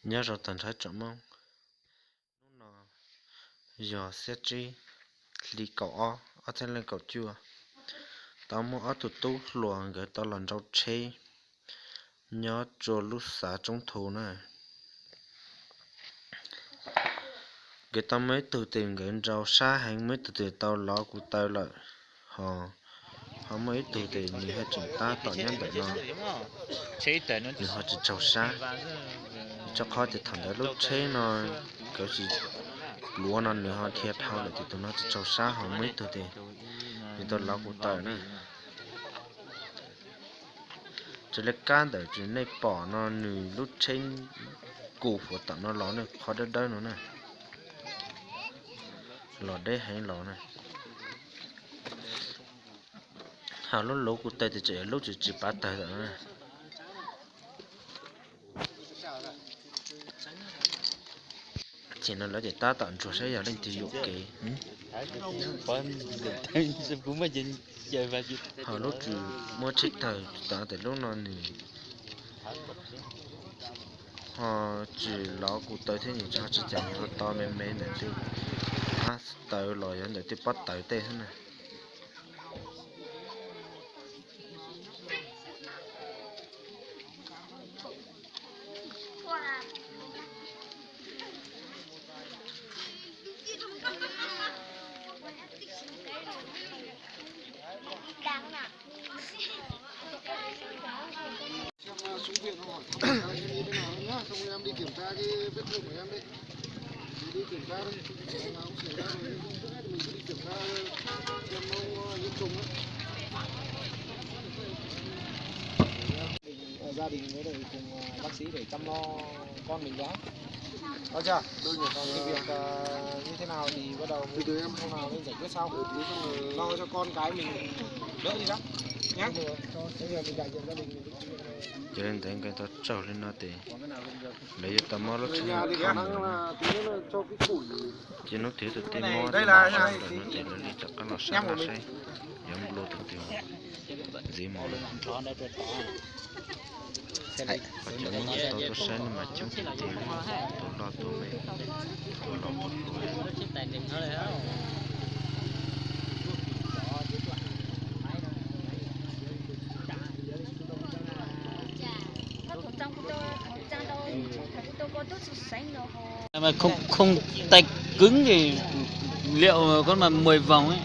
Nyob zoo tag nrho tsoom Hmoob, hnub no yog xiab tsib hli kaum ob, ob txhiab leej kaum cuaj, tau muaj ob tug tub hluas nkawd tau los nrau tsheb nyob rua lub xav Tsoob Thu na. Nkawd tau muaj ib tug tes nkawd nrau sab heev, muaj ib tug tes tau lov kuv taw lawm, ho, ho muaj ib tug tes nws ho tseem tab tom nyob ntawm no, nws ho tsis tsaug sab. Rau qhov tias thaum ntawd lub tsheb no nkawd tsis pluav no nws ho dhia dhau lawm, tes tus no tsis tsaug sab, ho muaj ib tug tes nws tau lov kuv taw na. Raws li kab ntawm tes nej pom no nws lub tsheb kuj huam tom no los ne, qhov dawb dawb no na, los deb heev los na. Ho lub luv kuv taw tes tseem yog lub tsis tsis pav tawg lawm na. Ces no lawv tes tab tom ntsuas saib yog leej twg yuam kev. Ho lub tsis muaj tsheb tawg tom tes lub no nws ho tsis lov kuv taw thiab, nws ho tsis cas, nws ho to me me ntawm tej qab taw los yog ntawm tej pob taws tej xwb na. Em, à, xuống viện họ hỏi thăm cái này như thế nào nữa nhá, xong rồi em đi kiểm tra cái vết thương của em đi. Đi, đi kiểm tra đi. Cái này là ông xảy ra rồi, không biết thì mình cứ đi kiểm tra xem nó, ờ, nhiễm trùng ấy. Gia đình với lại cùng, ờ, bác sĩ để chăm lo con mình đã. Có chưa? Còn cái việc, ờ, như thế nào thì bắt đầu từ từ em hôm nào lên giải quyết sau. Lo cho con cái mình đỡ đi đã. Nhá. Bây giờ mình đại diện gia đình mình. Ces li ntawd nkawd tau tsaug li no tes lawv yuav tau muab lub tsheb no, ces hnub twg tus tij muab tus no ntawm no ces lawv li rov qab los sab laj saib yuav nplua tus twg ntxiv mus. Qhov cov Hmoob tau tuaj saib no mas coob tiag tiag, tus loj tus me, tus laus tus hluas. Không, không tay cứng thì liệu có mà mười vòng ấy.